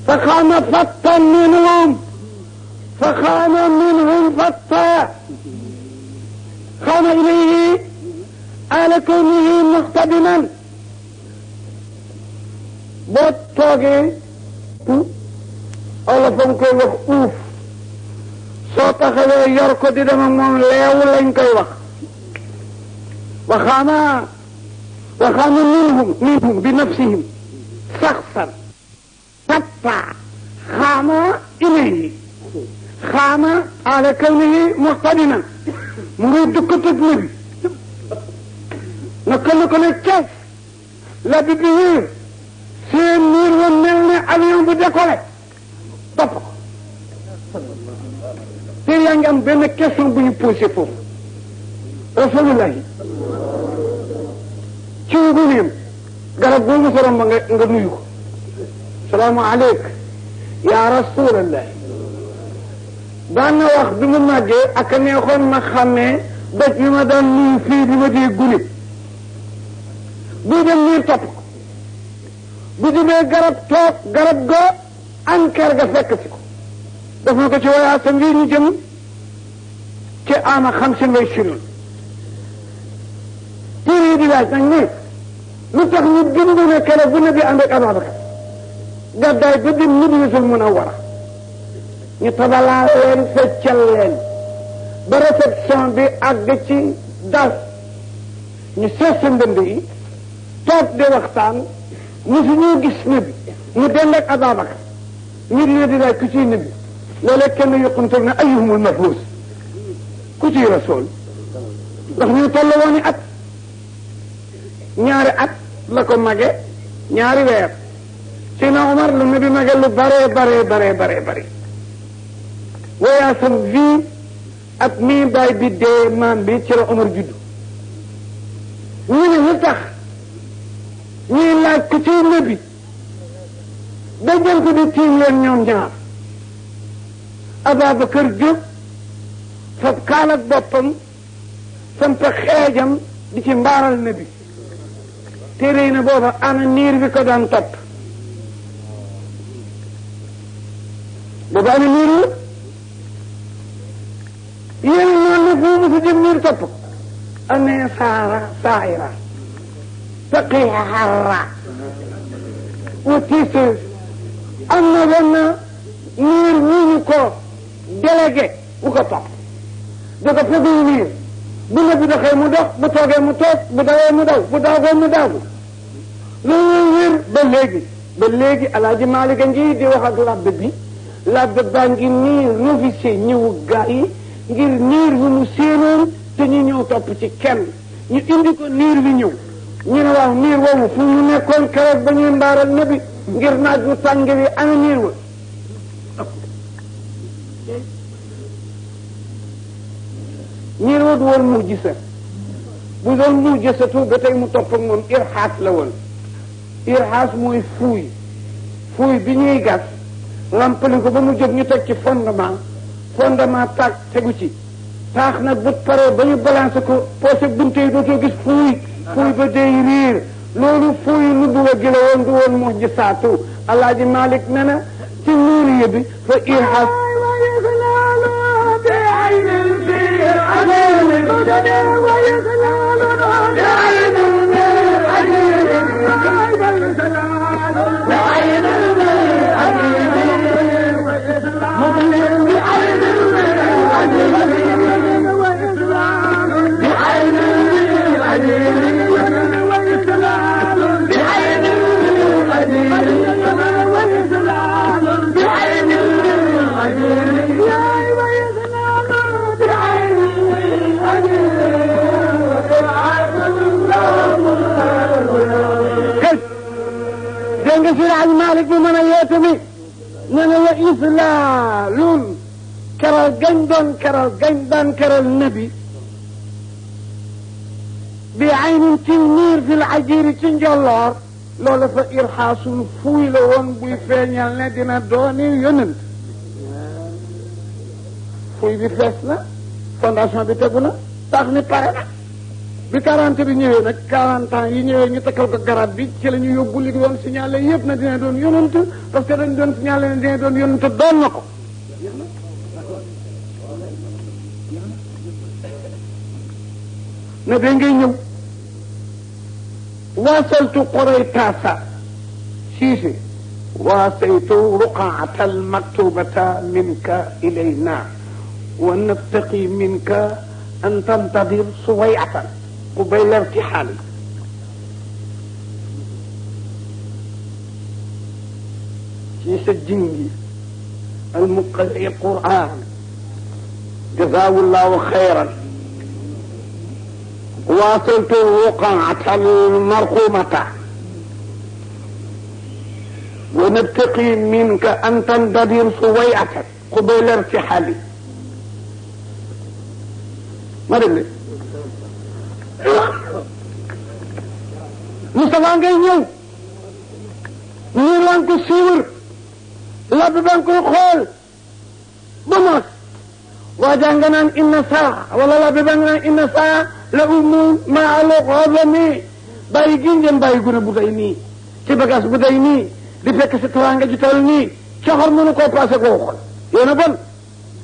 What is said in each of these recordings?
فخام فتا منهم فتا خام إليه على كونه مقتدما boo toogee wala fa mu koy wax uuf soo taxawee yor ko di dema moom leewu lañ koy wax waxaama minhum bi nafsihim saxsan fatta xaama ilayhi xaama ala kawnihi muqtadiman mu ngi dukkatat nabi naka la ko ne cas la bi biir seen niir wa mel ne avion bu décollé topp ko te yaa ngi am benn question bu ñu posé foofu rasulullahi ci nguuneem garab boo mu sorom ba nga nuyu ko salaamu aleyk ya rasulallah daan na wax bi mu màggee ak neexoon ma xàmmee doj bi ma daan nuyu fii bi ma dee gune buy dem niir topp ko bu jubee garab toog garab ga anker ga fekk si ko daf na ko ci wayaa sa ngir ñu jëm ci ama xam sin way sinul téere yi di laaj nag ne lu tax ñu bindu ne kere bu nabi ànd ak Ababacar gàddaay ba dem Madinatul Munawwara ñu tabalaa leen feccal leen ba réception bi àgg ci dal ñu sees sa ndënd yi toog di waxtaan musu ñoo gis nabi mu dend ak Ababacar ñu dina di laaj ku ciy nabi loolee kenn yuqantal ne ayyuhumul mafruus ku ciy rasool ndax ñu toll woon at ñaari at la ko mage ñaari weer Seydina Omar lu nabi mage lu bare wayaasam fii ak mii baay bi dee maam bi ci la Omar juddu ñu ne lu tax ñuy laaj ko ci nabi dajal ko di tiim leen ñoom ñaar Ababacar jóg fab kaal ak boppam samp xeejam di ci mbaaral nabi téere na booba ana niir bi ko daan topp booba ana niir wi yéen noonu ne fu mu si jëm niir topp anee saayira taqiya harra tiiseuse am na benn niir ñu ko délégué bu ko topp da ko fëgul niir bu na bi doxee mu dox bu toogee mu toog bu dawee mu daw bu daagoo mu daagu loolu wér ba léegi Alaaji Maalik a ngi di wax ak labbe bi labbe baa ngi niir novice ñëwu gaa yi ngir niir bi mu séenoon te ñu ñëw topp ci kenn ñu indi ko niir bi ñëw ñu ne waaw niir woowu fu mu nekkoon keroog ba ñuy mbaaral nabi ngir naaj bu tàng bi ana niir wa niir wa du woon mujjisa bu doon mujjisatu ba tey mu topp ak moom irxaas la woon irxaas mooy fuuy bi ñuy gas lampali ko ba mu jóg ñu teg ci fondement taag tegu ci taax nag bu paree ba ñu balancé ko poosé bunte yi dootoo gis fuuy ba day riir loolu fuuy nu bu wa gila woon du woon mujjisaatu Alaaji Malik ne na ci nuuriya bi fa irxaas Malik bu mën a yeete mi ne na wa islaalun keral gañ daan keral nabi bi aynin ci niir fi l ajiri ci njolloor loolu fa irxaasul fuuy la woon buy feeñal ne dina dooni yonent fuuy bi fees na fondation bi tegu na tax ni pare na bi 40 bi ñëwee nag 40 ans yi ñëwee ñu takkal ko garab bi ci la ñu yóbbu li doon signalé yëpp na dina doon yonent parce que dañ doon signalé ne dina doon yonent doon na ko ne da ngay ñëw waasaltu qoraytaasa siise waasaytu ruqaata almaktubata minka ilayna wa nabtaqi minka an tantadir suwayatan قبيل ارتحال في الجندي المقرئ القرآن جزاه الله خيرا واصلت الوقعة المرقومة ونبتقي منك أن تنتظر سويعة قبيل ارتحالي ما دلي Moustapha ngay ñëw ñu lan ko siiwar labbi ba nga koy xool ba mos waajaa nga naan inna saa wala labbi ba nga naan inna saa la umul ma alo xoolami bàyyi gi ngeen bàyyi gune bu day nii ci bagage bu day nii di fekk si teraanga ji toll nii coxor mënu koo passé koo xool yéen a bon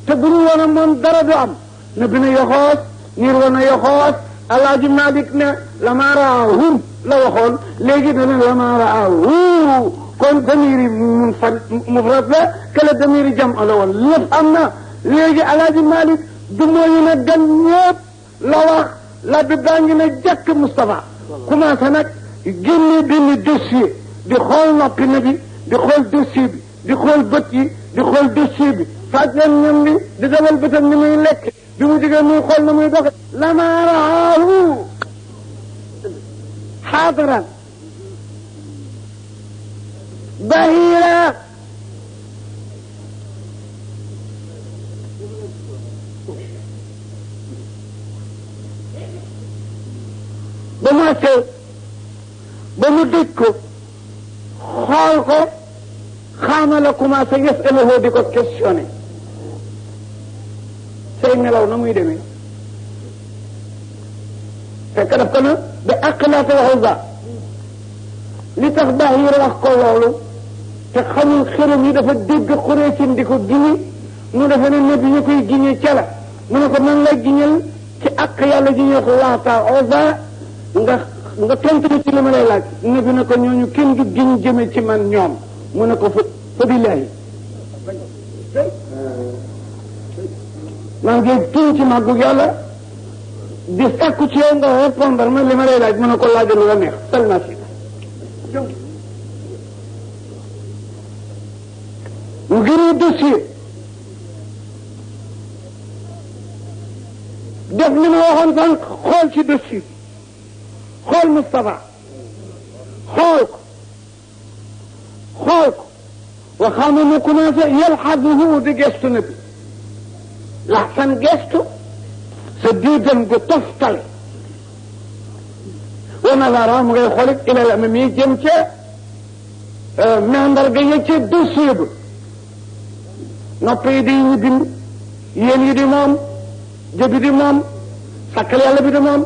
te bu ñu woon a moom dara du am na bi na yoxoos niir woon a yoxoos Alaaji Malik ne lama raahum la waxoon léegi dana lama raahu kon damiri mufrad la kala damiri jam la woon lépp am na léegi Alaaji Malik du mooyu na gan ñëpp la wax la bi baa ngi ne jàkk Moustapha commencé nag génne benn dossier di xool noppi na bi di xool dossier bi di xool bët yi di xool dossier bi faaj leen ñam bi di dawal bëtam ni muy lekk bi mu jógee muy xool na muy doxe lama raahu xaadiran bahira ba mu àgsee ba mu dëj ko xool ko xaama la commencé yasaluhu di ko questionné say nelaw na muy demee fekk daf ko na ba aqlaata waxul ba li tax Bahir wax ko loolu te xamul xërëm yi dafa dégg Xuraysin di ko giñe mu defe ne nabi ñu koy giñe ca la mu ne ko man lay giñal ci ak yàlla ji ñuy wax Laata Uzza nga tontu ci li ma lay laaj nabi ne ko ñooñu kenn du giñ jëme ci man ñoom mu ne ko fa billahi maa ngi giñ ci màggu yàlla di sàkku ci yow nga répondre ma li ma lay laaj mën na ko laajal lu la neex seulement si mu gënee dossier def li ma waxoon sànq xool ci dossier xool Moustapha xool ko waxaama mu commencé yalxaduhu di gestu na bi laxsan gestu sa diidam gu toftale wa nazara mu ngay xoolit ilal amami jëm ca mandarga ya ca dossier ba nopp yi di ñu bind yéen yi di moom jëbi di moom sàkkal yàlla bi di moom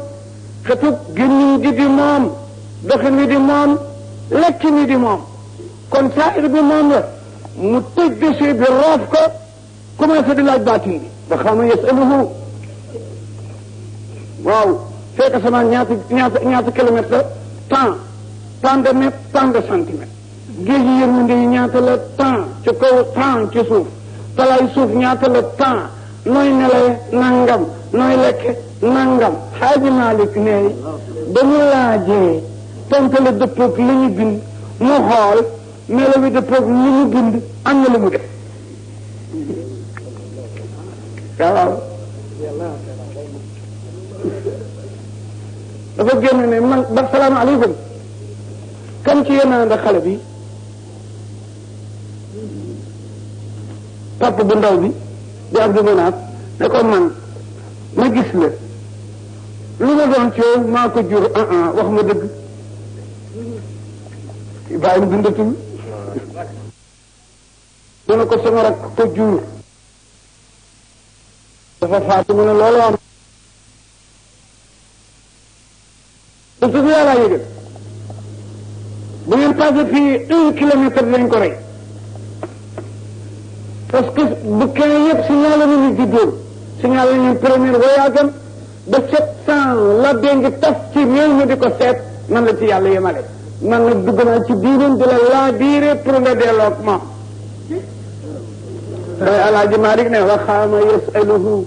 xetub génniñ gi di moom doxin wi di moom lekkin wi di moom kon saa'ir bi moom la mu tëj dossier bi roof ko commencé di laaj baatin bi ba xam ne yasaluhu waaw fekk sama ñaata kilomètre la tant de mètre tant de centimètre géej gi yërmande yi ñaata la temps ci kaw temps ci suuf talaay suuf ñaata la temps nooy nelawe nangam nooy lekk nangam Xaaji Malik ne ba mu laajee tontu la dëppoog li ñu bind mu xool melo bi dëppoog li ñu bind am na lu mu def waaw dafa génn ne man ba salaamaaleykum kan ci yéen a xale bi papa bu ndaw bi di Abdou Manaaf ne ko man ma gis la lu ma doon coow maa ko jur wax ma dëgg bàyyi dundatul mu ne ko sama rak ko jur dafa faatu mu ne loolu am te su yàlla yëgal bu ngeen passé fii 1 kilomètre lañ ko rey parce que bu kenn yëpp signalé nañu juddóor signalé nañu premier voyage am ba 700 la déngi tas ci réew mi di ko seet man la ci yàlla yemale man nag dugg naa ci diiram di la laa biire pour nga delloog moom day alaaji Malik ne waxaama yasaluhu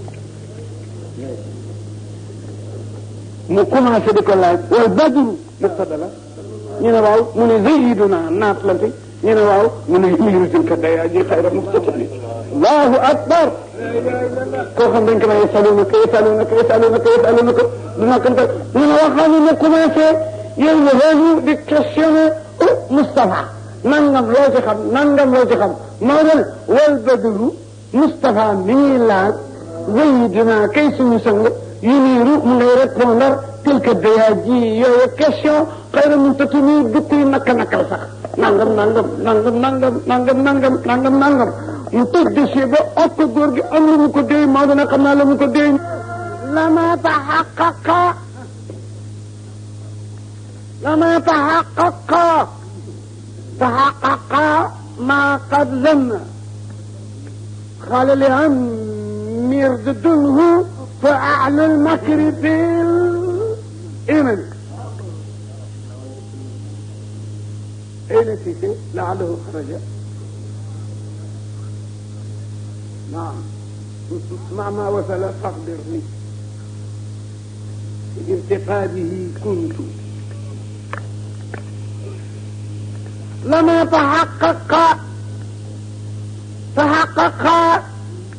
mu commencé di ko laaj wal badru mustadala ñu ne waaw mu ne zayiduna naat la fi ñu ne waaw mu ne miiru tilka dayaaji xayra mustatali allahu akbar koo xam dañ ko may yasalunaka yasalunaka yasalunaka yasalunaka du nakkante ñu ne waxaama mu commencé yow la loolu di questionné Moustapha nangam loo ci xam nangam loo ci xam moo doon wal badru Moustapha mi ñuy laaj zayiduna kay suñu sang yu niiru mu ngay répondre quelque dayaaji yooyu question xëy na mu tëtu nii dukk yi nakal sax nangam nangam nangam nangam nangam nangam nangam nangam mu tëj dossier ba ëpp góor gi am lu mu ko déy maa dina xam naa la mu ko déy lama taxaqaqa ma qad zanna xaala li am mir de dunhu فأعلى المكر في الإيمان أين تيتي لعله خرج نعم مع ما وصل فاخبرني ارتقابه كنت لما تحقق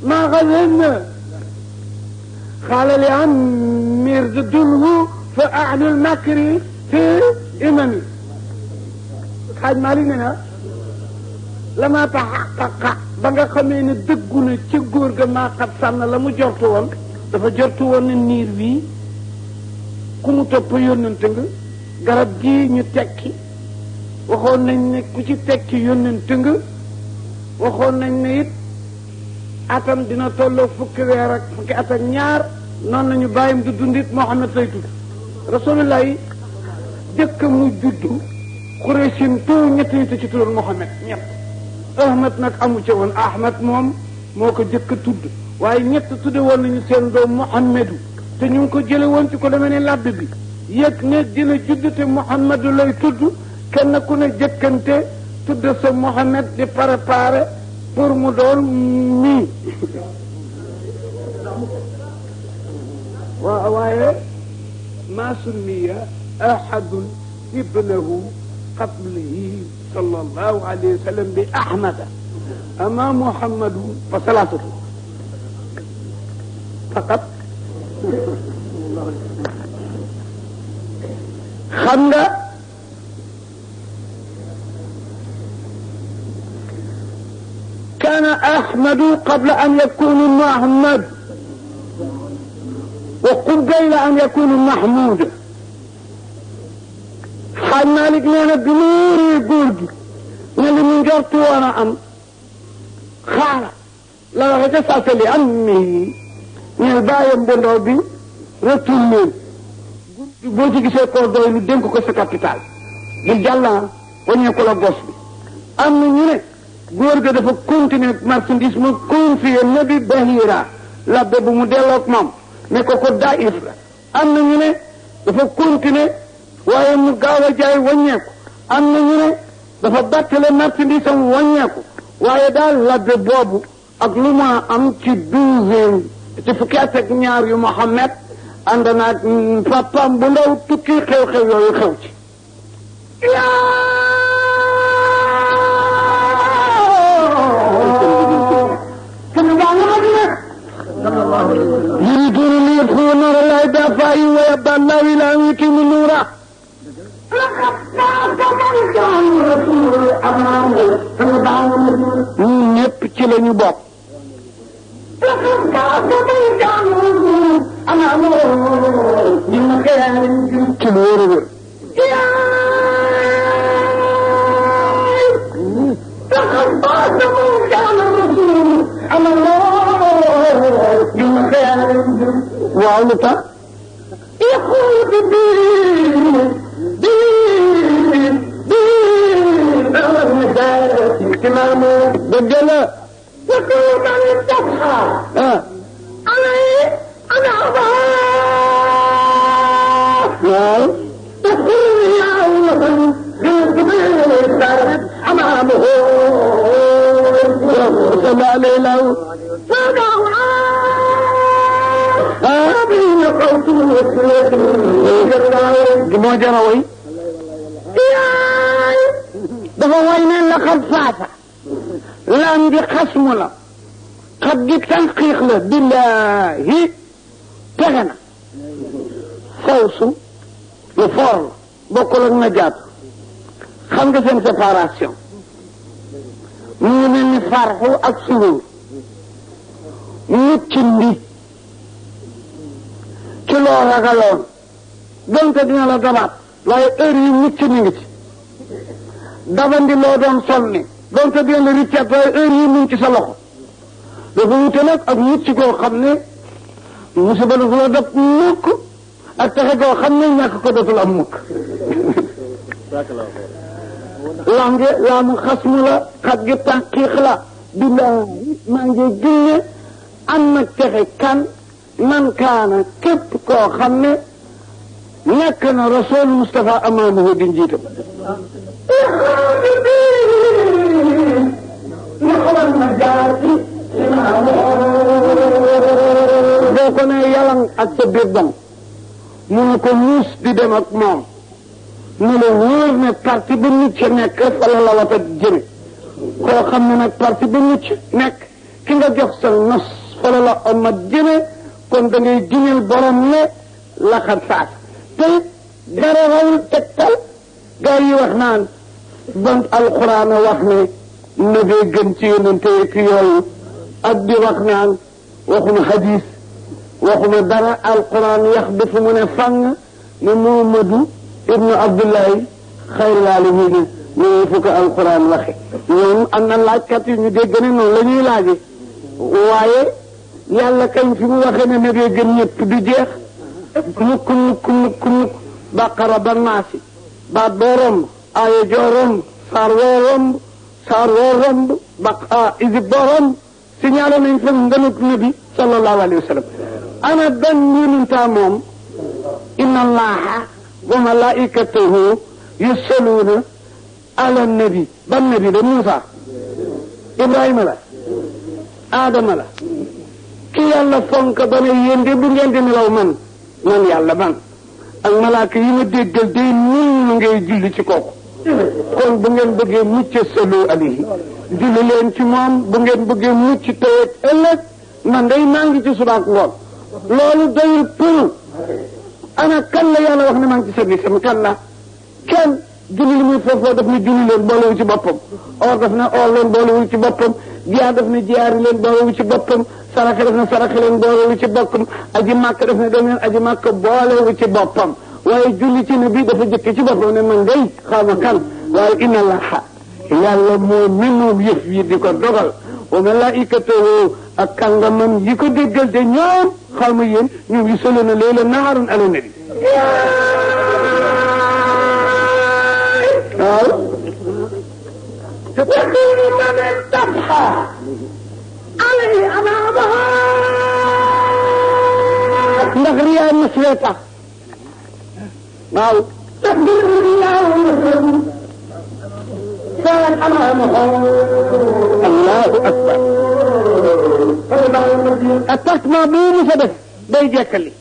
ما غزلنا قال لعمر ضده فأعلى المكر في إمامي xaaj maa li ne na lama taxaqaqa ba nga xamee ne dëggu na ci góor ga maa xat sànn la mu jortu woon dafa jortu woon ne niir bii ku mu topp yónnante nga garab gii ñu tekki waxoon nañ ne ku ci tekki yónnante nga waxoon nañ ne it atam dina tolloo fukki weer ak fukki at ak ñaar noonu nañu bàyyim du dundit Muhammad lay tudd rasulullah yi jëkk mu juddu Quraysin tout ñetti nit ci tuddoon Muhammad ñett Ahmad nag amu ca woon Ahmad moom moo ko jëkk tudd waaye ñett tudde woon nañu seen doom Muhammadu te ñu ngi ko jële woon ci ko demee ne labbe bi yëg ne dina judd te Muhammadu lay tudd kenn ku ne jëkkante tudd sa Muhammad di préparé pour mu doon mii waaye ma summiya ahadun ibnahu qablihi sallallahu alayhi wa sallam bi ahmada ama muhammadu fa salasatu faqat xam nga كان أحمد قبل أن يكون محمد وقبل أن يكون محمود حال مالك لنا بنوري قرد اللي من جرت وانا أم خالة لا رجسة لأمه من البايم بندوبي رتولين بوتي كسي كوردو يلو دنكو كسي كابيتال بالجالة وني يقول بوسبي أمي نيني góor ga dafa continuer marchandise mu confier nabi bahira labbe bu mu delloog moom ne ko daif la am na ñu ne dafa continuer waaye mu gaaw a jaay wàññeeku am na ñu ne dafa battale marchandise am wàññeeku waaye daal labbe boobu ak lu ma am ci 12 ci fukki at ak ñaar yu Muhammad ànd naag papaam bu ndaw tukki xew-xew yooyu xew ci يريدون أن يدخلوا نور الله بأفواههم ويأبى الله إلا أن يتم نوره ñépp ci la ñu bokk ci lu wér a wér waaw lu tax يقول دجلة يقول من الدفحة أنا الله تقول يا الله أمامه سمع ليله فدعوا آمين قوته جمع جروي دفوين لقد فاتح لام دي خصم لا قد دي تنقيق له بالله تغنى فوسو يفور بقول النجاة خمسة سن سيباراسيون من فرحو أكسرور نتشندي كيلو رغلون دونك دينا لا دبات لا يري نتشندي دابان دي لو دون سولني donte dina la riccat waaye heure yi mu ngi ci sa loxo dafa wute nag ak nit ci koo xam ne musiba dafa la dab mukk ak taxe koo xam ne ñàkk ko dootul am mukk lange laamu xasmu la xat gi tànqiix la billahi maa ngi ginne am na texe kan man kaana képp koo xam ne nekk na rasul Mustafa amaamahu di njiitam boo ko ne yalang ak sa biir dom mu ne ko muus di dem ak moom mu la wóor ne parti bu nit ci nekk fa la wata jëme koo xam ne nag parti bu nit ci nekk ki nga jox sa nos fa la omat jëme kon da ngay giñal borom ne laxat faat te dara rawul tegtal gaa yi wax naan ban alxuraan wax ne nabee gën ci yonente ki yooyu ak di wax naan waxuma hadis waxuma dara alquran yax dafa mu ne fang ne Muhammadu ibnu Abdullahi xayrul aalamiina ñooñu fu ko alquran waxe ñoom am na laajkat yu ñu dégg ne noonu la ñuy laaje waaye yàlla kañ fi mu waxee ne nabee gën ñëpp du jeex mukk baqara ba naasi baat boo romb aaya joo romb saar woo romb isib boo romb signalé nañ fa ngënut nabi sallallahu alayhi wa sallam ana ban yonentaa moom inna allaha wa malaikatahu yusalluuna ala nabi ban nabi de Muusa Ibrahima la Adama la ki yàlla fonk ba ne yéen de bu ngeen di nelaw man yàlla man ak malaaka yi ma déggal day nun ngay julli ci kooku kon bu ngeen bëggee mucc sallu alayhi julli leen ci moom bu ngeen bëggee mucc tawet ëllëg man day maa ngi ci subaak ngoon loolu doyul pour ana kan la yàlla wax ne maa ngi ci service am kan la kenn julli li muy foofoo daf ne julli leen boolewu ci boppam or daf ne or leen boolewu ci boppam jiyaar daf ne jiyaari leen boolewu ci boppam saraka daf ne saraka leen boolewu ci boppam aji màkk daf ne dem leen aji màkk boolewu ci boppam waaye julli ci ne bii dafa jëkk ci boppam ne man day xawma kan waaye inna allaha yàlla moo mi moom yëf yi di ko dogal wa malaikatahu ak kàngamam yi ko déggal te ñoom xawma yéen ñoom yi solo na layla naharun ala nabi waaw te takunu man tabha alay amaamaha ndax riyaa masle tax waaw takunu riyaa كان أمامه الله أكبر التسمى بيه مسبس بيجاكلي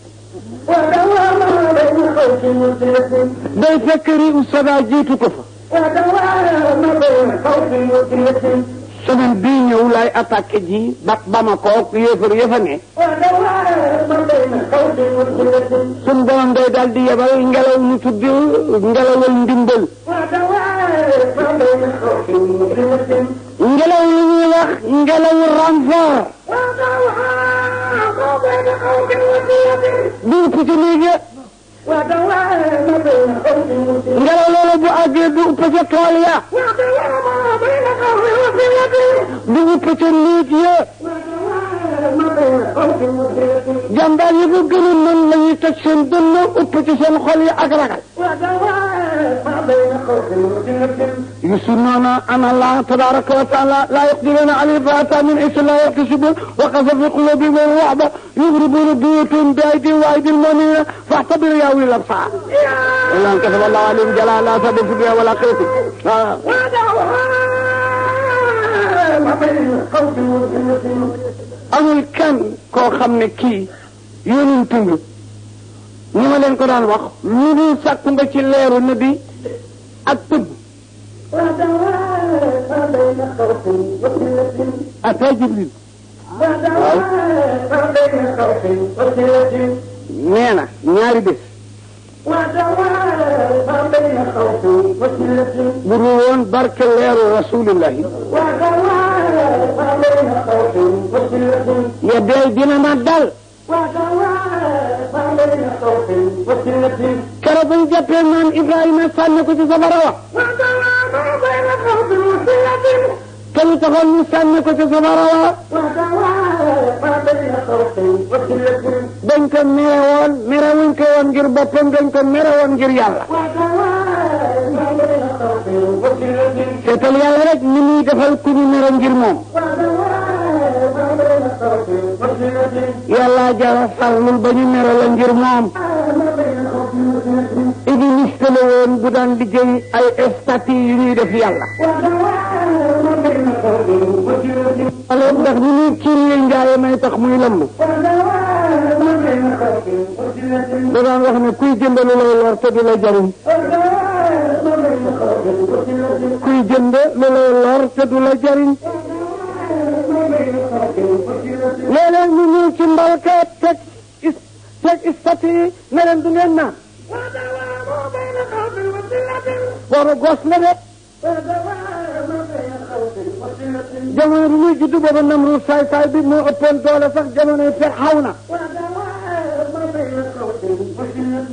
بيفكري السبع جيت كفر سمن بيني ولاي أتاك جي بمكوك يفني سندان دي دال دي يبال ngelaw ñu tuddi ngelawal ndimbal ngelaw li ñuy wax ngelaw renfort du upp ci léegi ngelaw loolu bu àggee du upp ca tool ya du upp ca nit ya jàmbaar yi ko gën a mën la ñuy teg seen dënn upp ci seen xol yi ak ragal يسنون أن الله تبارك وتعالى لا يقدرون على الفاتحة من حيث لا يكتسبون وقذف في قلوبهم الرعب يضربون بيوتهم بأيديهم وأيدي المؤمنين فاعتبروا يا أولي الأبصار إلا أن كتب الله عليهم جلال لا تبر في الدنيا ولا قيتي amul kenn koo xam ne kii yonent nga ni ma leen ko daan wax lu dul sàkku nga ci leeru nabi ak tëbb ata Jibril nee na ñaari bés bu dul woon barke leeru rasulillahi ya dee dina ma dal keroog bañ jàppee naan Ibrahima sànni ko ci safara wa te lu taxoon ñu sànni ko ci safara wa dañ ko mere woon mere wuñ ko woon ngir boppam dañ ko mere woon ngir yàlla seetal yàlla rek ni muy defal ku ñu mere ngir moom yàlla jara farlul ba ñu mere la ngir moom Iblis la woon bu daan liggéey ay statue yu ñuy def yàlla alors ndax ni ñuy kiiree njaaye may tax muy lamb da daan wax ne kuy jënd lu lay lor te du la jariñ kuy jënd lu lay lor te du la jariñ léeg-léeg ñu ñëw ci mbalka teg statue yi ne leen du ngeen naan booba gos la de jamono bi muy juddu booba Namruud saay bi moo ëppoon doole sax jamonoy Firawna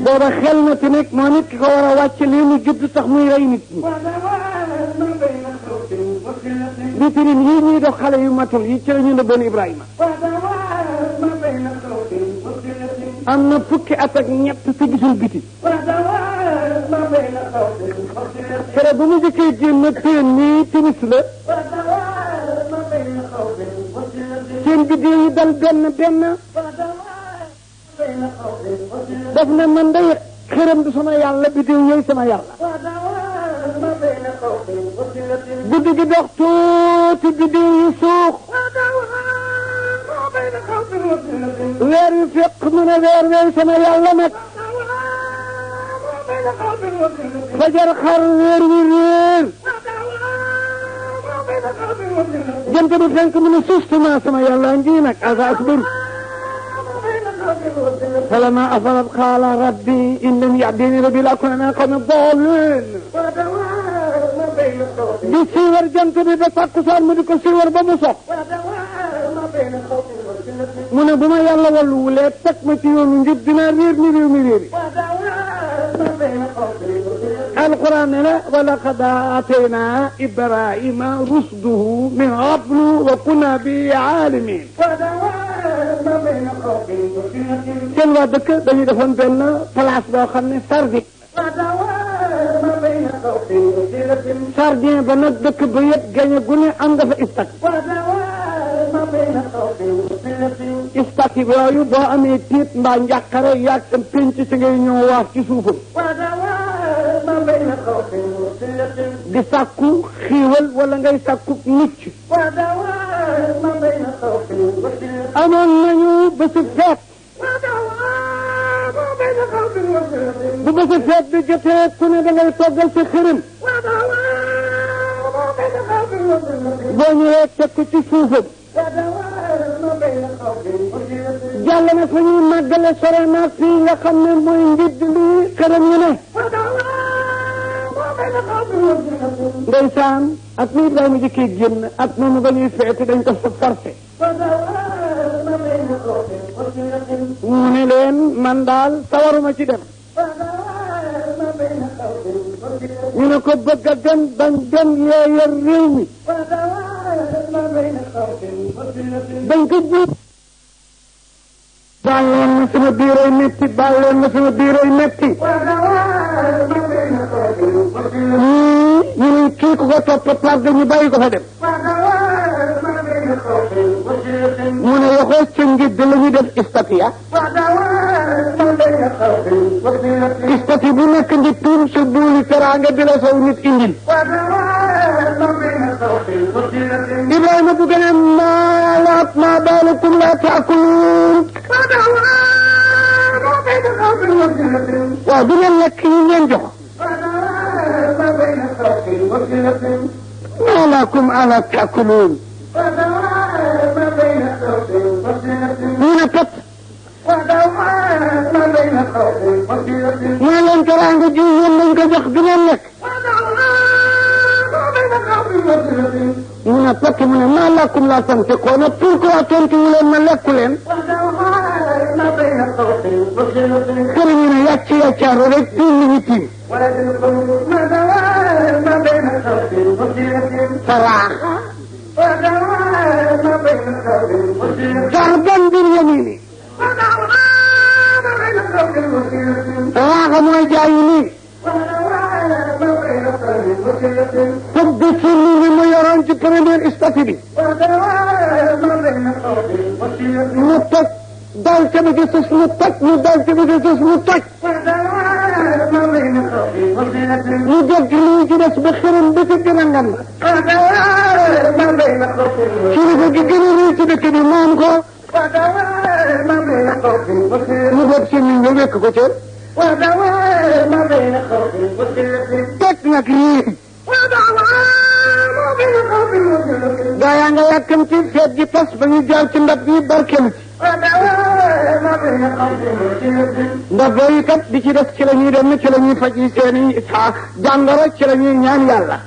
booba xel na te nag moo nit ki ko war a wàcc lii mu judd tax muy rey nit ñi vitrine yii ñuy dox xale yu matul yi ci la ñu nëbboon Ibrahima am na fukki at ak ñett te gisul biti kere bu mu jëkkee génn teen nii timis la seen biddew yi dal benn daf ne man day xërëm du sama yàlla biddew yooyu sama yàlla guddi gi dox tuuti biddew yi suux weer wi fekk mu ne weer wey sama yàlla nag fajar xar weer wi réer jant bi fenk mu ne sustement sama yàlla ngi nag asa akbar فلما أفرت قال ربي إن لم يهدني ربي لأكون من القوم الضالين di siiwar jant bi ba takkusaan mu di ko siiwar ba mu sox mu ne bu ma yàlla walluwulee teg ma ci yoonu njub dinaa réer ni réew mi réeri alquran ne la wa laqad aatayna Ibrahima rusdahu min qablu wa kunna bihi aalimin seen waa dëkk dañuy defoon benn place boo xam ne sardin ba nag dëkk ba yëpp gañe gu ne am nga fa istak yooyu boo amee tiit mbaa njàqare yaag sa pénc si ngay ñëw waaf ci suufam di sàkku xiiwal wala ngay sàkku mucc amoon nañu bésu feet bu bésu feet bi jotee ku ne da ngay toggal sa xërëm boo ñëwee teg ko ci suufam jàll na fa ñuy màggale sore naa fii nga xam ne mooy njiit li xërëm ñu ne ndeysaan ak ni Ibrahima jëkkee génn ak noonu ba ñuy feete dañ ko sa forcé mu ne leen man daal sawaruma ci dem ñu ne ko bëgg a dem bañ dem yee yor réew mi bañ ko jiit baal leen ma sama biiray métti baal leen ma sama biiray métti ñu ne kii ku ko topp tàgg ñu bàyyi ko fa dem mu ne yoxoo ca ngid la ñu def istatiya istati bu nekk ndi tuum sa buuli teraanga bi la saw nit indil Ibrahima bu gën a maa baalukum laa taakuluun waaw du ngeen lekk yi ngeen jox maa lakum alaa taakuluun ñu ne pat maa leen teraanga ji yéen lañ ko jox du ngeen lekk mu ne pat mu ne maa lakum laa tantiquuna pourquoi tontu wu leen ma lekku leen kër ñu ne yàccaaru rek tiim li ñu tiim saraaxa garban bil yamini saraaxa mooy jaayu nii foog di firni li mu yoroon ci première statut bi mu toj dal ca ba ci suuf mu toj mu dal ca ba ci suuf mu toj mu jóg lii ci des ba xërëm ba ci gën a ngan kilifa gi gën a rëy ci dëkk bi moom ko mu def si ñu wekk ko ca teg nag lii gaa yaa nga yàkkamti feet gi tas ba ñu jaar ci ndab yi barkelu ci ndab yooyu kat di ci des ci la ñuy dem ci la ñuy faj seeni jàngoro ci la ñuy ñaan yàlla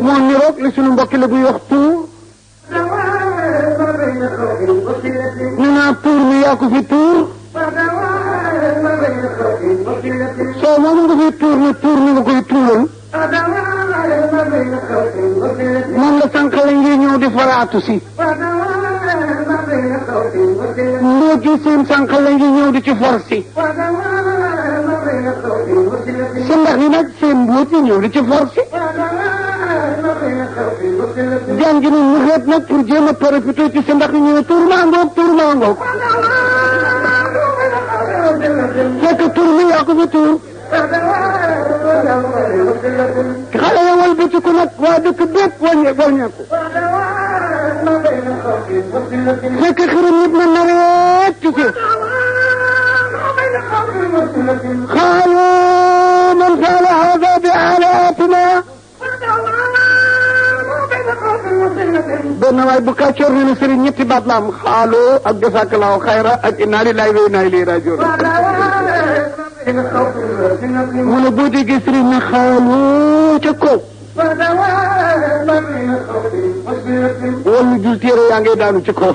moo niroog li sunu mbokki la buy wax tuur ñu naa tuur mi yaa ko fi tuur soo moom nga fi tuur ni nga koy tuural moom la sànq la ngi ñëw di faraatu si ndóog yi seen sànq la ngi ñëw di ci for si sa ndax yi nag seen mbóot yi ñëw di ci for si jàngi ni ñu xeet nag pour jéem a profité ci sa ndax yi ñëw tuur maa ngoog fekk tuur mi yaa ko fi tuur xale ya walbatiku nag waa dëkk bépp wàññeeku fekk xiram nit na nareet ci suuf xaalu man faala hada bi alaatina benn waay bu kàccoor ne ne sëriñ ñetti baat la am xaalu ak jazakallahu xayra ak inna lillahi wa inna ilayhi rajiun mu ne boo déggee sëriñ ne xaalu ca kaw wala jul téere yaa ngay daanu ci kaw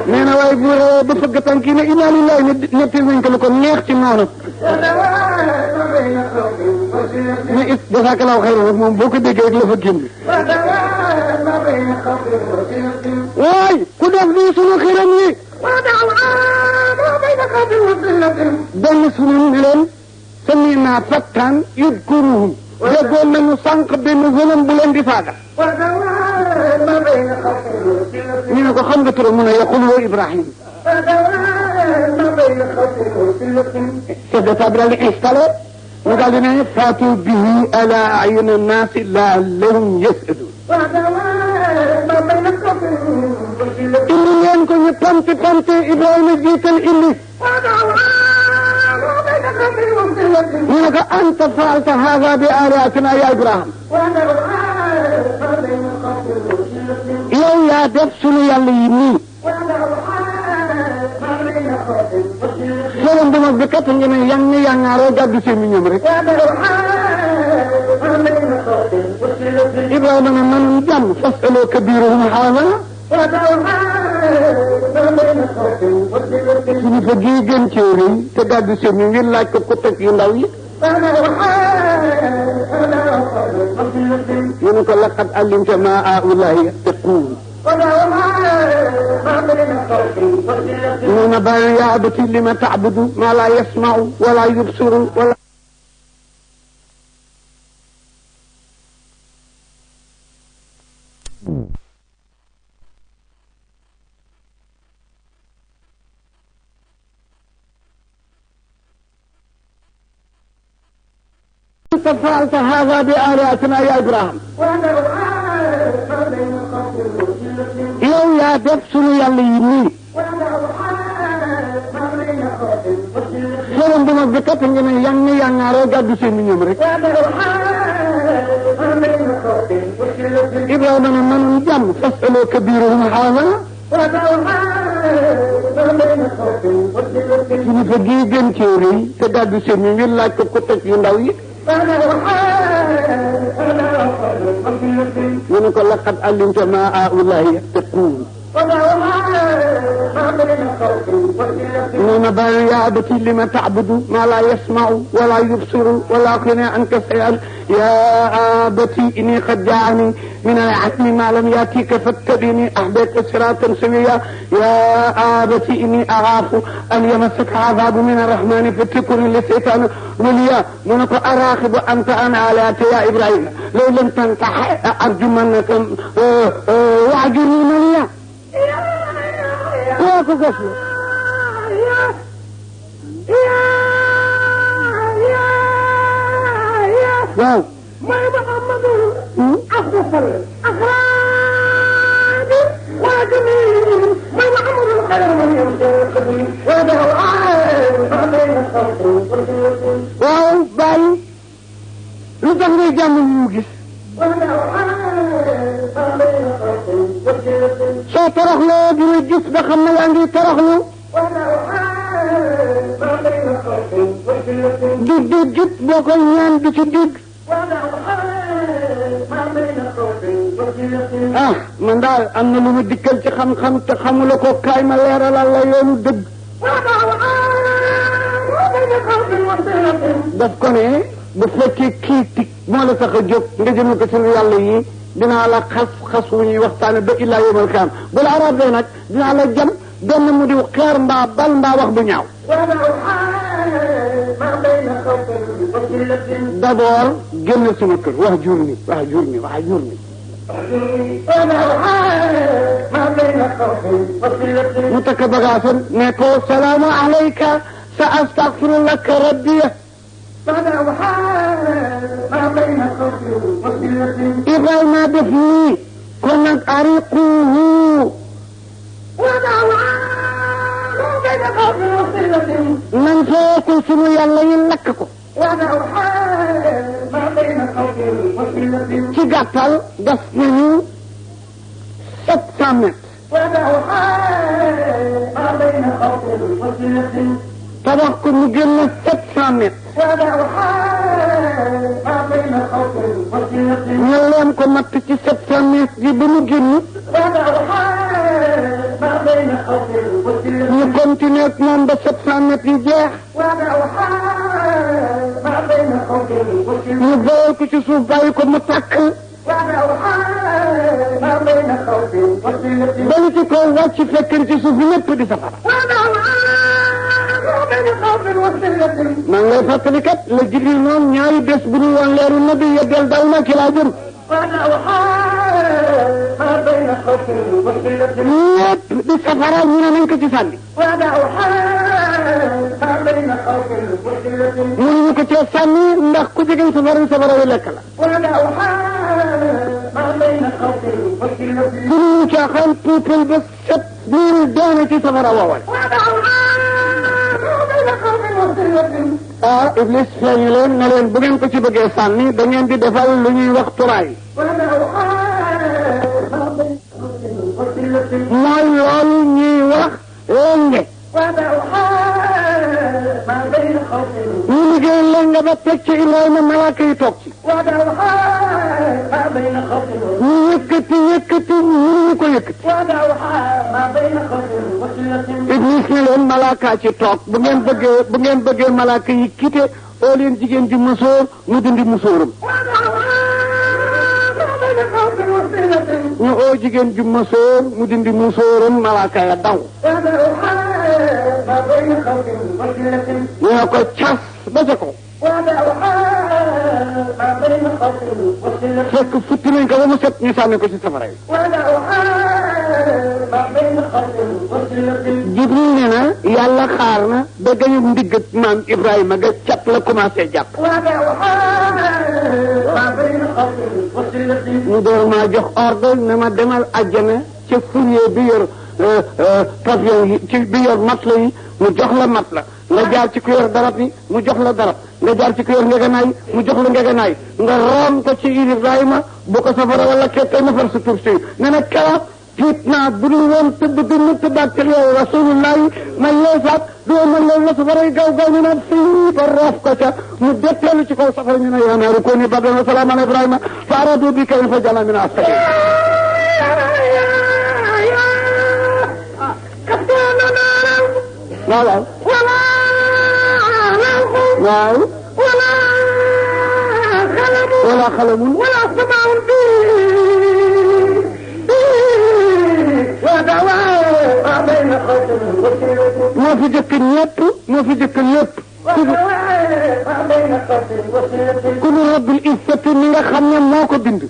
nee na waaye bu ba fëgg tànk yi ne inna lillahi ne ñetti nañ ko lu ko neex ci noonu ne it jazakallahu xayran rek moom boo ko déggee rek la fa génn waay ku def lii sunu xiram yi benn sunu ni leen sami naa fattaan yudkuruhum déggoon nañu sànq benn wëlam bu leen di faaga ñu ne ko xam nga turam mu ne yaqul wa Ibrahim chef d'état bi daal di installé mu daal di ne faatu bihi ala ayuni nnaasi laallahum yasadun indi leen ko ñu pamte Ibrahima jiital indi ñu ne ko anta faalta haada bi aalihatina ya Ibrahim yow yaa def sunu yàlla yi nii xelam bu mag bi kat nga ne yang ni yangaaroo gàddu seen ñoom rek Ibrahima ne man jàmm fasaloo kabiruhum haada suñu fa gii gën ci réew te gàddu seen ñu ngir laaj ko teg yu ndaw yi ñu ne ko laqad alimta ma haa'ulaa'i yattaquun من بال يا أبت لم تعبد ما لا يسمع ولا يبصر ولا أنت فعلت هذا بآلهتنا يا إبراهيم yow yaa def sunu yàlla yi nii xelam bu mag bi kat nga ne yang ni yangaaroo gàddu seen ñoom rek Ibrahima ne man jàmm fasaloo kabiruhum haada suñu fa gii gën ci rëy te gàddu seen ñi ngeen laaj ko ko teg yu ndaw yi ñu ne ko laqad alimta ma haa'ulaa'i yattaquun من بال يا أبت لم تعبد ما لا يسمع ولا يبصر ولا يغني عنك شيئا يا أبت إني قد جاءني من العلم ما لم يأتك فاتبعني أهديك صراطا سويا يا أبت إني أخاف أن يمسك عذاب من الرحمن فتكون للشيطان وليا منك أراغب أنت عن آلهتي يا إبراهيم لو لم تنتح أرجمنك واهجرني مليا كيف قصدك واو ما محمد أفضل أخراج وجميل ما محمد الخير وده واو باي lu tax ngay jàmm ñu gis soo toroxloo dina gis nga xam ne yaa ngi toroxlu dig jub boo koy ñaan du ci dig ah man daal am na lu ma dikkal ci xam-xam te xamula ko kaay ma leeralal la yoonu dëgg daf ko ne bu fekkee kii tig moo la sax a jóg nga jëme ko sunu yàlla yi dinaa la xas wu ñuy waxtaane ba illaa yawmal qiyaama bu la arab nag dinaa la jam benn mu diw xeer mbaa bal mbaa wax bu ñaaw d'abord génn sama kër wax jur ni mu takk bagaasam ne ko salaamu alayka sa astaghfiru laka rabbi Ibrahima def nii kon nag ariquhu man feekul sunu yàlla yi lakk ko ci gàttal def nañu 700 mètres tabax ko mu génn 700 mètres ñu leen ko matt ci 700 mètres yi ba mu génn ñu continuer ak moom ba 700 mètres yi jeex ñu bàyyi ko ci suuf bàyyi ko mu tàkk ba lu ci kaw wàcc fekk ci suuf lépp di safara maa ngi lay fàttali kat la Jibril noonu ñaari bés bu ñu woon leeru nabi yeddeel dal na ci laa jëm lépp di safara ñu ne nañ ko ci sànni mënuñu ko cee sànni ndax ku jege safara wi lekk la mënuñu caaxaan puupal ba 7000 doone ci safara woowal ah Iblis feeñu leen ne leen bu ngeen ko ci bëggee sànni da ngeen di defal lu ñuy wax turaay mooy loolu ñuy wax lenge ñu liggéey lenge ba teg ci Ibrahima malaaka yi toog ci ñu yëkkati mënuñu ko yëkkati Iblis ne leen malaaka ci toog bu ngeen bëggee malaaka yi quitté oo leen jigéen ji musóor mu dindi musóoram ñu oo jigéen ju musóor mu dindi musóoram malaaka ya daw ñu ne ko cas ba ca ko fekk futti nañ ko ba mu set ñu sànni ko ci safara yi Jibril ne na yàlla xaar na ba gañu ndigg maam Ibrahima ga cat la commencé jàpp ñu door maa jox ordre ne ma demal àjjana ca fourrier bi yor pavillon yi ci bi yor matla yi mu jox la matla nga jaar ci ku yor darab yi mu jox la darab nga jaar ci ku yor ngegenaay mu jox la ngegenaay nga room ko ci Ibrahima bu ko safara wala kettay na far sa tur si ne na keroog tiit naa bu dul woon tëdd bi mu tëddaat ci yow rasulullahi ma yeesaat doo ma loolu la safara yi gaaw gaaw ñu naan fii ba roof ko ca mu detteelu ci kaw safara ñu ne yaa naaru kuuni bardan wa salaaman ala Ibrahima fa aradu bi kayfa fa jala min asfali waaw waaw wala xalamun wala samaun bi moo fi jëkk ñëpp moo fi jëkk ñëpp ku nu rabbil izzati mi nga xam ne moo ko bind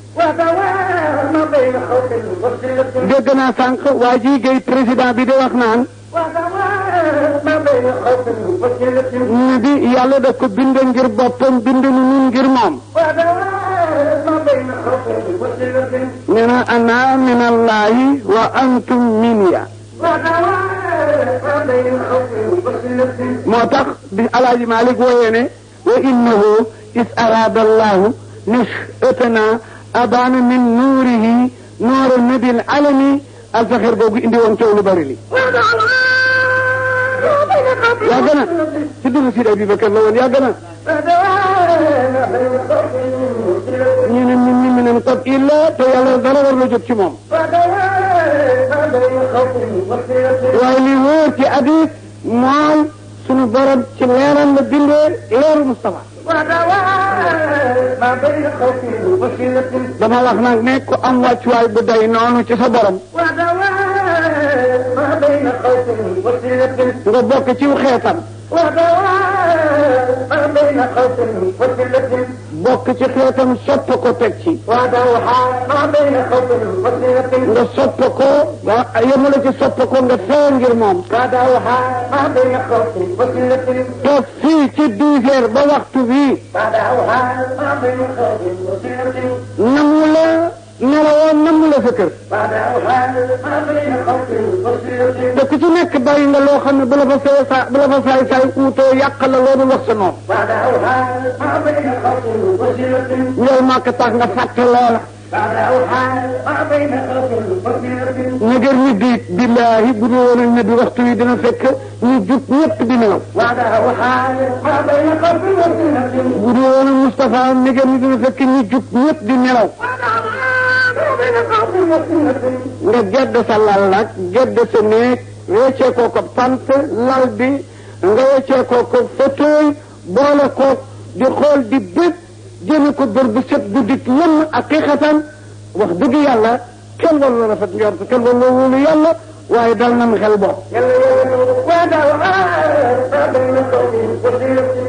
dégg naa sànq waa ji gay président bi di wax naan ñu bi yàlla daf ko bind ngir boppam bind nu nun ngir moom nee na ana min allahi wa antum minya moo tax bi alaaji Malik wooyee ne wa innahu is arada allahu nishatana abana min nuurihi nuuru nabil alami alfaxir googu indi woon coow lu bari li yàgg na ci dugg Sidi Abubakar la woon yàgg na ñu ne ñun ñu minen qad illa te yàlla dara war la jot ci moom waaye li wóor ci hadis mooy sunu borom ci leeram la bindee leeru Mustafa dama wax nag ne ku am wàccuwaay bu day noonu ci sa borom nga bokk ci xeetam bokk ci xeetam sopp ko teg ci nga sopp ko yemale ci sopp ko nga feeñ ngir moom toog fii ci 10 heures ba waxtu bii namu la nelawoon namu la sa kër te ku ci nekk bàyyi nga loo xam ne bu la fa saay saay uutoo yàq la loolu wax sa noonu ñool màkk tax nga fàtte loola ñëgër ñi diit billaahi bu ñu woon ne bi waxtu wi dina fekk ñu jub ñëpp di nelaw bu ñu woon Moustapha ñëgër ñi dina fekk ñu jub ñëpp di nelaw nga gedd sa lal nag gedd sa néeg weccee koo ko pant lal bi nga weccee koo ko fauteuil boole ko di xool di bët jëme ko bër bu set guddik lëmm ak xixatan wax dëgg yàlla kenn waru la rafet njort kenn waru la wóolu yàlla waaye dal nam xel bo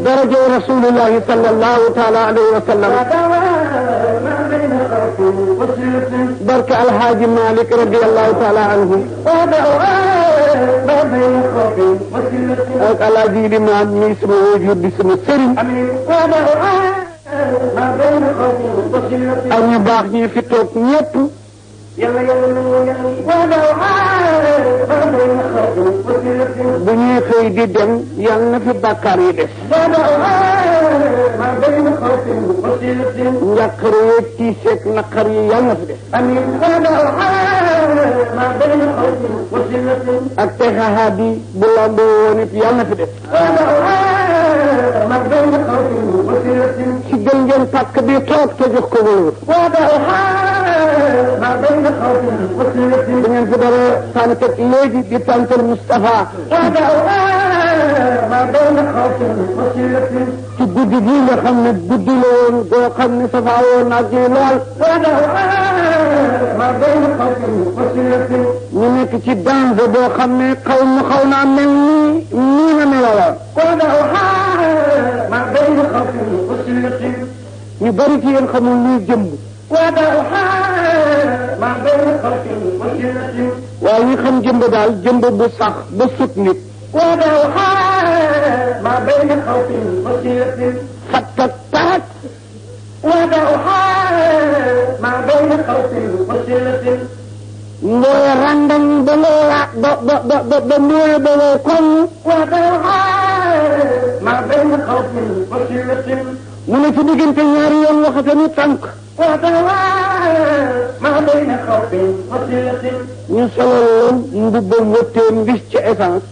daraja rasulillahi sallallahu taala alayhi wa sallam barke alhaaji Malik radiallahu taala anhu ak alaaji limaan mi sama wajur di sama sëriñ ak ñu baax ñi fi toog ñëpp bu ñuy xëy di dem yal na fi bàkkaar yi des njàqare yeeg tiiseeg naqar yi yal na fi des ak texaxaa bi bu lamboo woon it yal na fi des si gën ngeen pàkk bi toog te jox ko wóor bu ngeen fi dara tàntat léegi di tàntal Moustapha ما بين خوف وسيلة ci guddi gi nga xam ne guddi la woon boo xam ne safaa woon ak ji lool ma bين خوف وسيلة ñu nekk ci danger boo xam ne xaw naa mel nii na melala ma bين خوف وسيلة ñu bari ci yéen xamul luy jëmb ma bين خوف وسيلة waaye ñi xam jëmb daal jëmb bu sax ba sut nit ما بين خوف وسيلة فتت تحت ما بين خوف وسيلة mooy randal ba mooy ba kon ما بين خوف وسيلة mu ne ci diggante ñaari yoon waxate ni tànk ما بين خوف وسيلة ñu solal la mbubbam wëtteen bis ci essence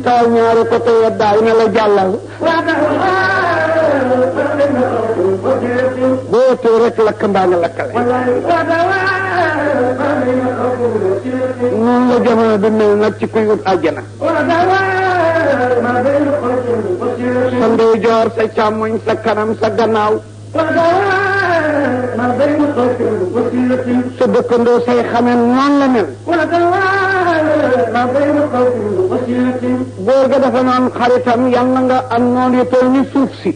taw ñaari côté ya daay na la jàllal boo wëttee rek lakk mbaa nga lakkale noonu la jamono bi mel nag ci kuy wut àjjana sa ndeyjoor sa càmmoñ sa kanam sa gannaaw sa dëkkandoo say xamee noonu la mel góor ga dafa naan xaritam yàlla nga am noonu yu toll ni suuf si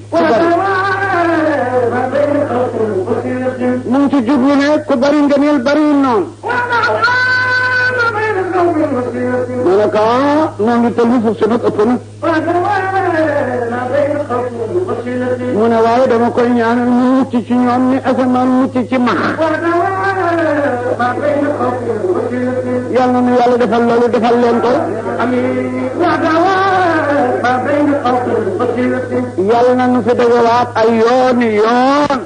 mu ngi ci jublu ne ku bari ngëneel bari noonu ma ne ko noonu yu toll ni suuf si nag ëpp na mu ne waaye dama koy ñaanal ñu mucc ci ñoom ni asamaan mucc ci max yal na nu yàlla defal loolu defal leen ko yal na nu fi dajalaat ay yooni yoon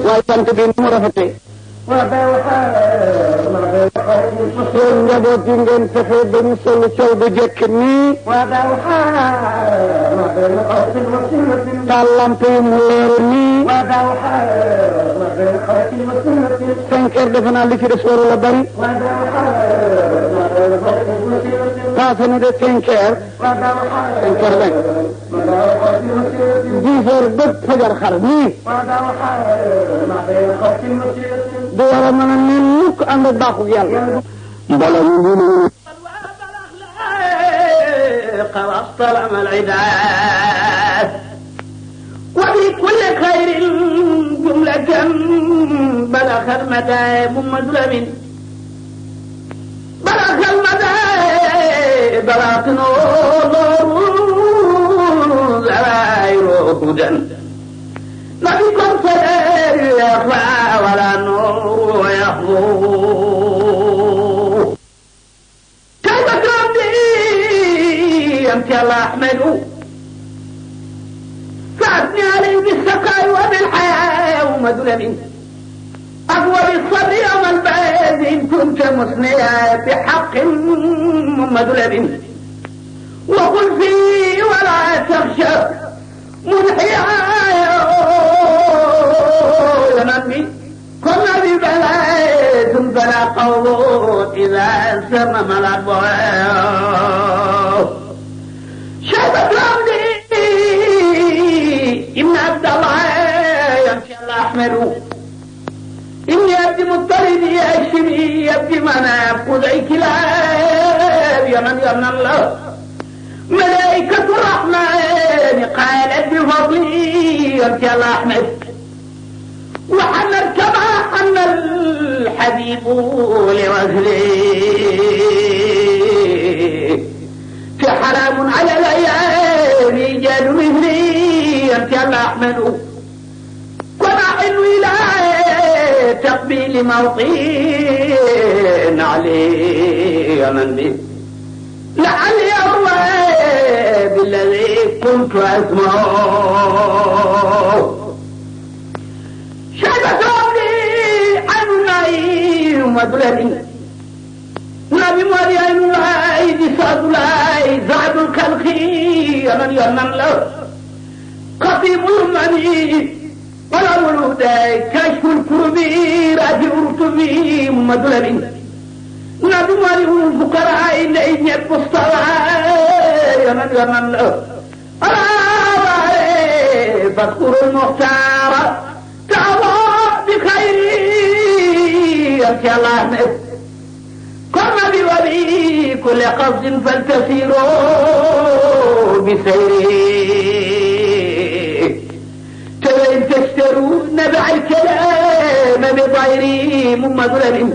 waaye sant bi ni mu rafetee seen njaboot yi ngeen fexe ba ñu sol col bu jekk nii taal lamp yi mu leeru nii 5 heures defe naa li ci des waru la bari passé na de 5 heures 5 heures lañ 10 heures ba fajar xar nii du war a mën a ne mukk ànd ak baaxu yàlla mbala ñu lii واصطلم العداد وفي كل خير جملة بلغ المدى محمد بلغ المدى براطن زرائر هدى نبيكم صدر يخفى ولا نور يخفو كيف تربي أنت الله أحمد فأثني عليه بالسقاء وبالحياة ومدلم أقوى بالصبر يوم البعث إن كنت مثنيا بحق مدلم وقل فيه ولا تخشى منحيا ينمي كنا ببلاد بلا قوض إذا سمم الأبواب شهدت رمضي ابن عبد الله يمشي الله أحمد إني أبدي مضطرد يأشري يبدي مناف قدعي كلاب يمن الله ملائكة الرحمن قالت بفضلي يمشي الله أحمد وحنت كما حن الحبيب لوزلي في حرام على العيال إيجاد مثلي يمشي الله أحمد وما حلو إلى تقبيل موطين عليه من به لعلي الله بالذي كنت أسمعه شهدت ربي عن نعيم محمد الأمين نبي مريم الله بسعد الله زعد الخلقي من يمن له خطيب المني ولا ولود كشف الكرب راجع رتبي محمد الأمين نبي مريم فقراء إن يمن يمن له فاذكر المختار تعالى بخير يا الله كما بولي كل قصد فلتسيروا بسيره تبين تشتروا نبع الكلام بطيري محمد الأمين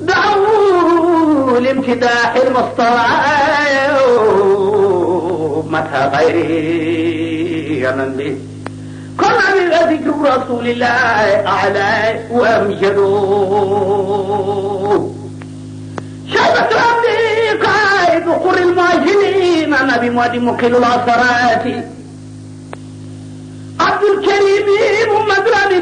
دعوا لامتداح المصطلع متى غيري يا من به كما بذكر رسول الله أعلى وأمجدوا شبت ربي قائد قر الماجنين نبي مودي مقل العصرات عبد الكريم محمد ربي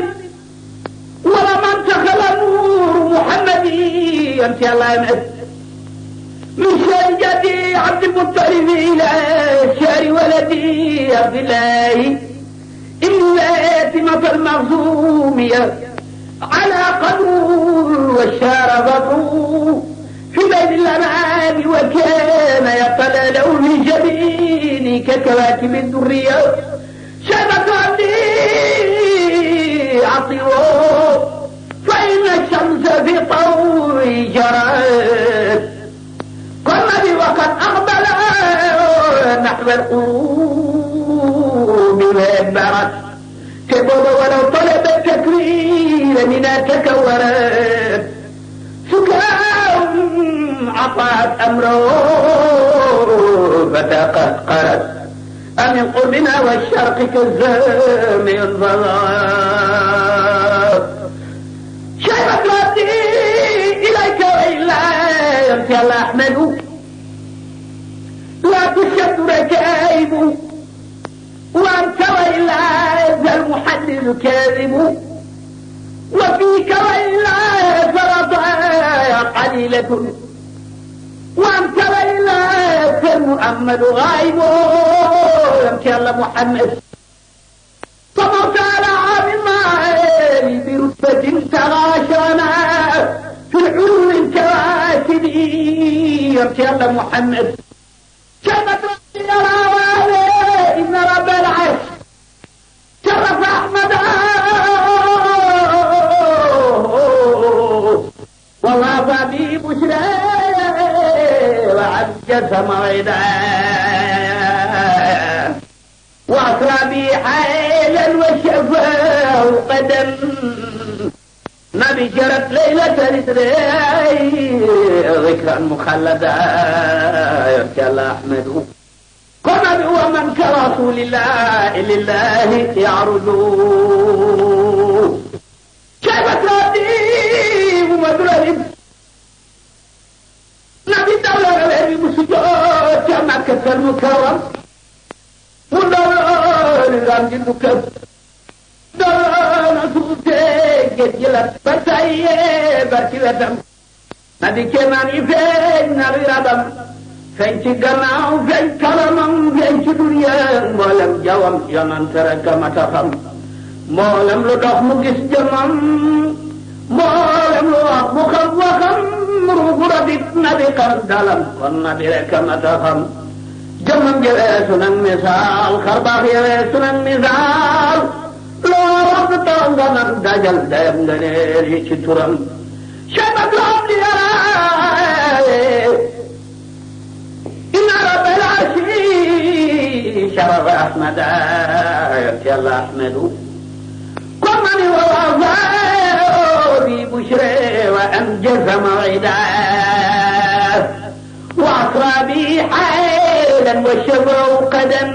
ولمن تخل نور محمدي أنت الله يمعد من شار جدي عبد المطلب إلى شار ولدي عبد الله إلا يتمة المغزومية على قدر والشار بدر في بين الأنعام وكان يطلع له من جبيني ككواكب الدرية شبك عبدي عطيه فإن الشمس في طوي جرت كما وقد أقبل نحو القلوب وادبرت تبوض ولو طلب التكوين منها تكورت سكام عطات أمره فتقهقرت أمن قربنا والشرق كالزام ينظر شيبت ربي إليك وإلا يمشي الله أحمد لا تشد ركائب وأنت وإلا ذا المحدث كاذب وفيك وإلا فرضايا قليلة وأنت وإلا فالمؤمد غائب يمشي الله محمد صبرت على عام المال برتبة تغاشانا في العلوم الكواكب يمشي الله محمد شرفت ربي يا راوالي إن رب العرش شرف أحمد والله بابي بشرى وعجز موعدا وأسرى بي حيلا وشفاه قدم نبي جرت ليلة الإسراء ذكرا مخلدا يرجى الله أحمد كما هو من كرسول الله لله يعرض شيبت ربي ومدرب نبي الدولة العلم مسجد كما كتب المكرم ودولة الرمج المكتب دولة سوتي جلت بسعيه بركلتم نبي كمان يفين نبي ربم فين تقنعو فين كرمم فين تدنيا مولم جوام يمن ترك متخم مولم لدخ مقس جمم مولم لدخ مخم وخم روح ربك نبي قردلم والنبي لك متخم جمم جواسنا مثال خرباخ جواسنا مثال لا وقت ومن دجل دايم دنير يشترم شبك ربي إن رب العشي شرف أحمد يرجى الله أحمد كمن ووضع ببشرى وأنجز موعدا وأسرى بي حيلا وشبه قدم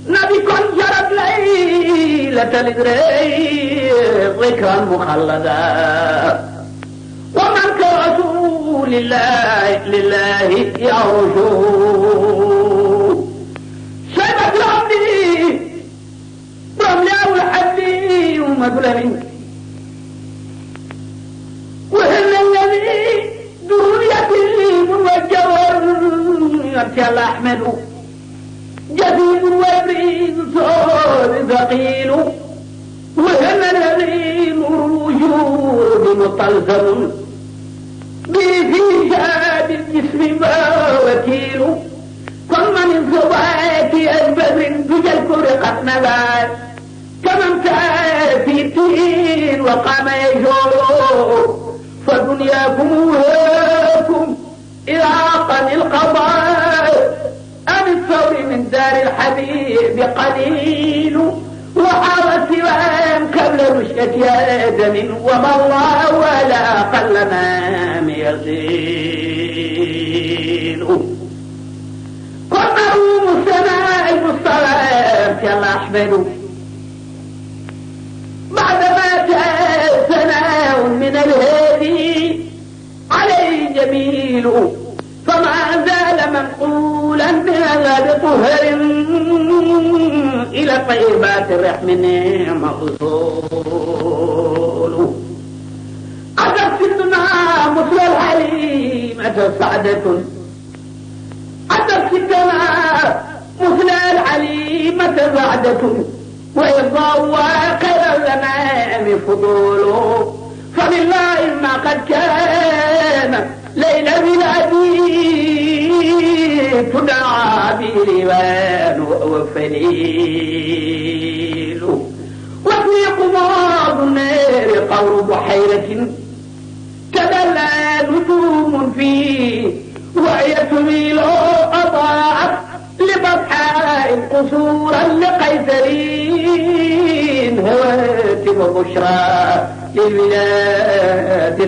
نبي كن جرت ليلة الإدريق ذكرا مخلدا ومن كرسول لله يرجو شبت ربي رملي والحدي ومدلمين يمشي الله أحمد جديد وابريد صور ثقيل وهم الذي نور الوجود مطلزم به في شاد الجسم وكيل كل من صبات البدر بجل فرقت نبات كمن في التين وقام يجور فدنياكم وهاكم إلى عقل القضاء أم الثور من دار الحبيب قليل وحار سوام قبل رشة آدم وما الله ولا قل ما يزيل قمروا السماء المصطلات يا الله أحمد بعدما جاء ثناء من الهادي عليه جميل فما زال منقولا من الغد طهر إلى طيبات الرحم موصول عدت الدنا مثل الحليمة سعدة عدت الدنا مثل الحليمة سعدة ويرضى خير الغنائم فضول فلله ما قد كان ليلة بلادي تدعى بريوان وفليل وفي قماض النار قور بحيرة تدلى نجوم فيه وهي تميل أضاعت لبطحاء قصورا لقيثرين هواتف بشرى للولاد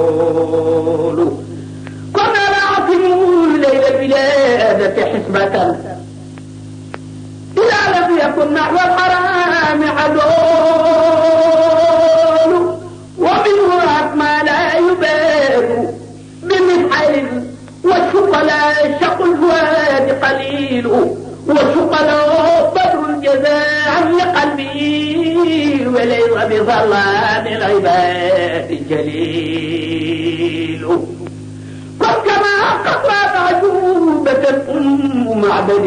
تتول كنا نعصم ليل الولادة حسبة إذا لم يكن نحو الحرام عدول ومنه ما لا يبال بمسحر والشقلاء شق الفؤاد قليل والشقلاء بدر الجزاء لقلبي وليس بظلام العباد جليل قد كما قطعت عجوبة أم معبد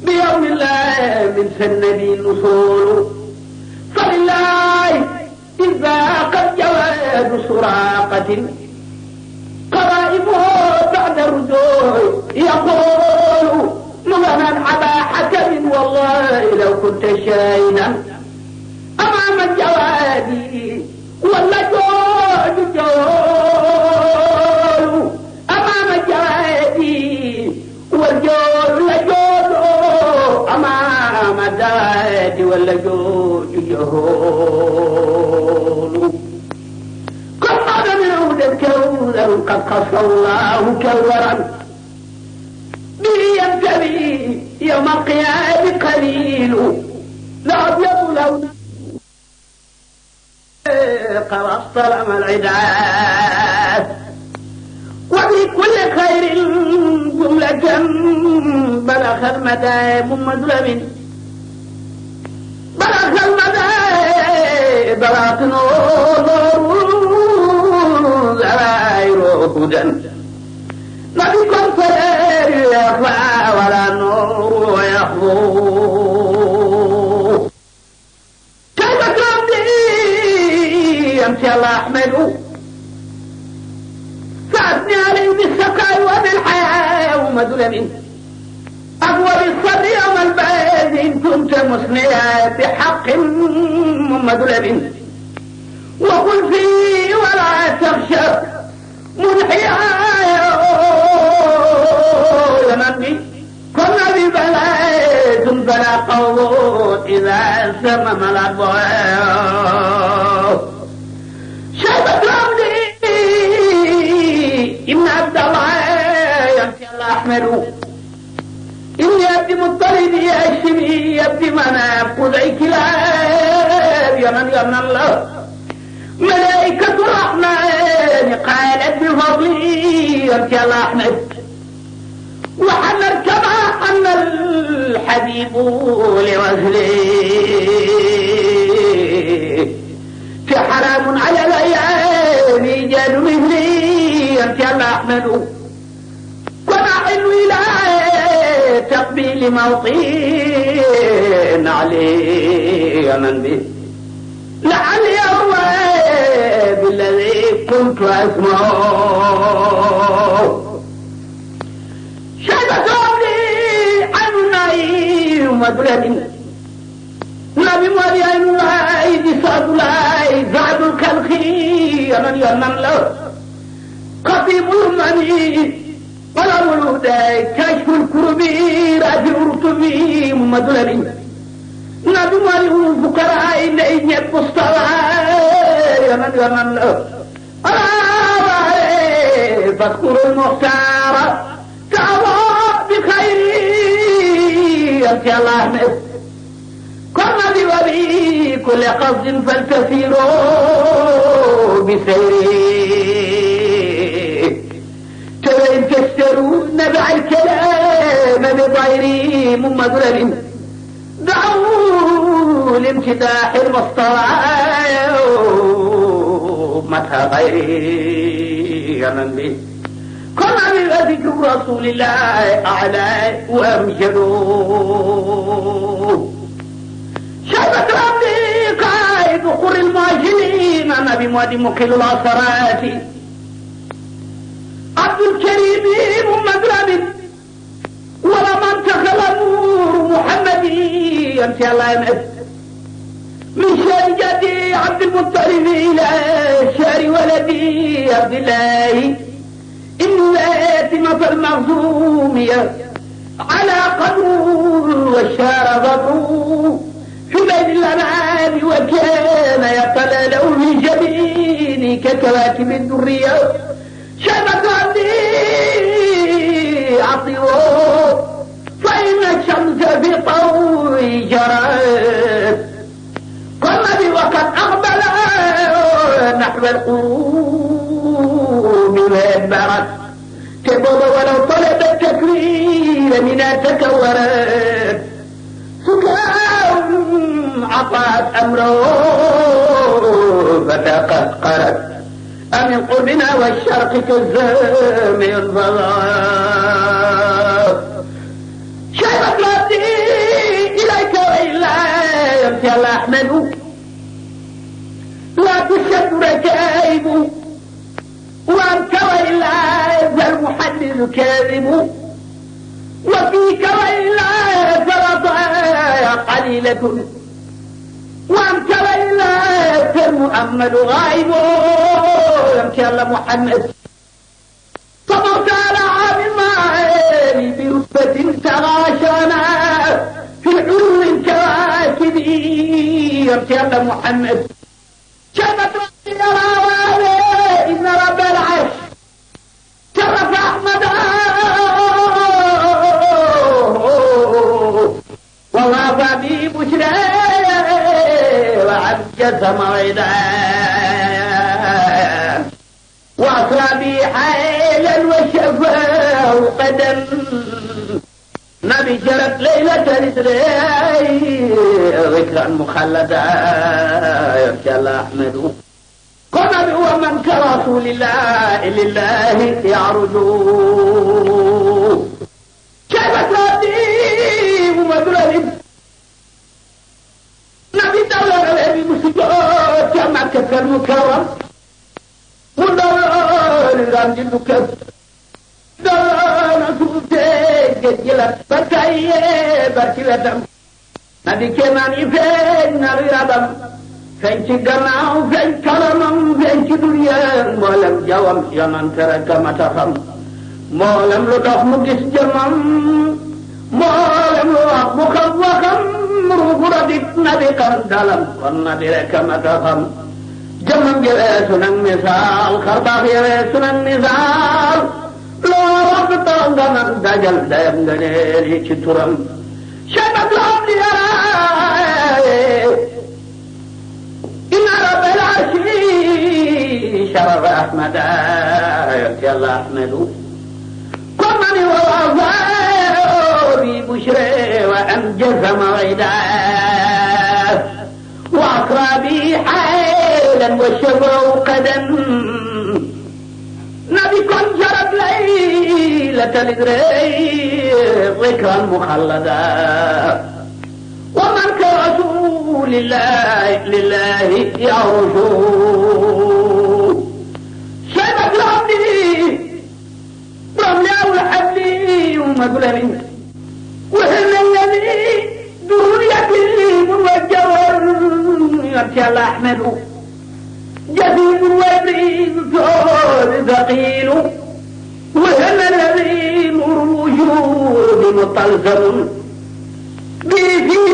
بيوم الله من سند النصول فلله إذا قد جواد سراقة قرائبه بعد الرجوع يقول مغنى عبا حكم والله لو كنت شاهدا أمام الجواد ولا جود جول أمام الجواد والجول لجود أمام الجواد ولا جود جول قد قال منه الكوثر قد قص الله كورا به ينتبه يوم القيامة قليل لأبيض لون قد اصطلم العداد وفي كل خير جملة بلغ المدى مظلم بلغ المدى بلغ نور زرائر هدى نبيكم فلا يخفى ولا نور يخفو كيف تربي يمشي الله أحمد فأثني عليه بالسقاء وبالحياة ومظلم أقوى بالصبر يوم البعث إن كنت مسنيا بحق مظلم وقل فيه ولا تخشى منحيا يمني كنا ببلاد فلا قوت إذا سمم الأبواب شهدت رمزي ابن عبد الله يمشي الله أحمد إني أبدي مضطرد يا شبي أبدي مناف قدعي كلاب يمن يمن الله ملائكة الرحمن قالت بفضلي يمشي الله أحمد وحمل كما حمل الحبيب لوزلي في حرام على الأيام جاد مثلي يمشي الله أحمد وما تقبيل موطين علي من به لعلي هو بالذي كنت أسمعه شهدت أمري عن النعيم مدرد نبي مريم الله صاد الله زاد الكلخي من يمن له قطيب المني ولا ولوداي كشف الكرب رافع رتبي مدلل نبي مريم الفقراء إن يبصطلع يمن له فاذكروا المختار تعوى بخير يا الله كما بوبي كل قصد فلتسيروا بسيره ترين تشتروا نبع الكلام بضيري ممدلل دعوا لامتداح المصطلع متى غيري من به كما بذكر رسول الله أعلى وأمجدوا شهدت ربي قائد قر الماجلين نبي مودي مكل العصرات عبد الكريم محمد ربي ولمن تخل نور محمدي أنت الله يمعد من شار جدي عبد المطلب إلى شار ولدي عبد الله إن الآتمة المغزومية على قدر والشار ضبر حبيب الأنعام وكان يتلالو في جبيني ككواكب الدرية شبك عبدي عطيوه فإن الشمس في طوي جرت كما بوقت أقبل نحو القرون وادبرت تبض ولو طلب التكوين منها تكورت عطات أمره فتقهقرت أمن قربنا والشرق كالزام الظلام شهدت ربي إليك وإلا يمتي الله أحمد لا تشد ركائب وأنت وإلا ذا المحدث كاذب وفيك وإلا فرطايا قليلة وأنت وإلا فالمؤمل غائب يمشي الله محمد صبرت على عام المعالي برتبة تغاشانا في العلو الكواكب يمشي الله محمد شبت ربي راوالي إن رب العرش شرف أحمد ووافى بي بشرى وعجز موعدا وأسرى بي حيلا وشفاه قدم نبي جرت ليلة الإسراء ذكرا مخلدا يرجى الله أحمد كما هو من كرسول الله لله يعرج شبت ربي ومدرد نبي دولة الأبي مسجد كما كفر المكرم ودولة الرمج المكفر دولة سوتي جلت بركاية بركلتم نبي كمان يفين نبي ربم فين تقنعو فين كرمم فين تدريا مولم جوام يمن ترك متخم مولم لدخ مجس جمم مولم لدخ مخوخم روغردت نبي قندلم والنبي رك متخم جمم جرسنا مثال خرباق يرسنا مثال لو ربط عندنا دجل دايم دنيري چترم شبت لهم ليرائي إن رب العرش شرف أحمد يرتي الله أحمد كمن ووفاه ببشرى وأنجز موعدا وأقرى بي حيلا وشفوا قدا نبي كن جرت ليلة الإدري ذكرا مخلدا ومن كرسول لله يرجو شبك العبد برملا والحبل ومدلل وهل الذي دنيا موجه يرجى الأحمد جديد وابريد ثقيل وهل الذي نور الوجود مطلزم به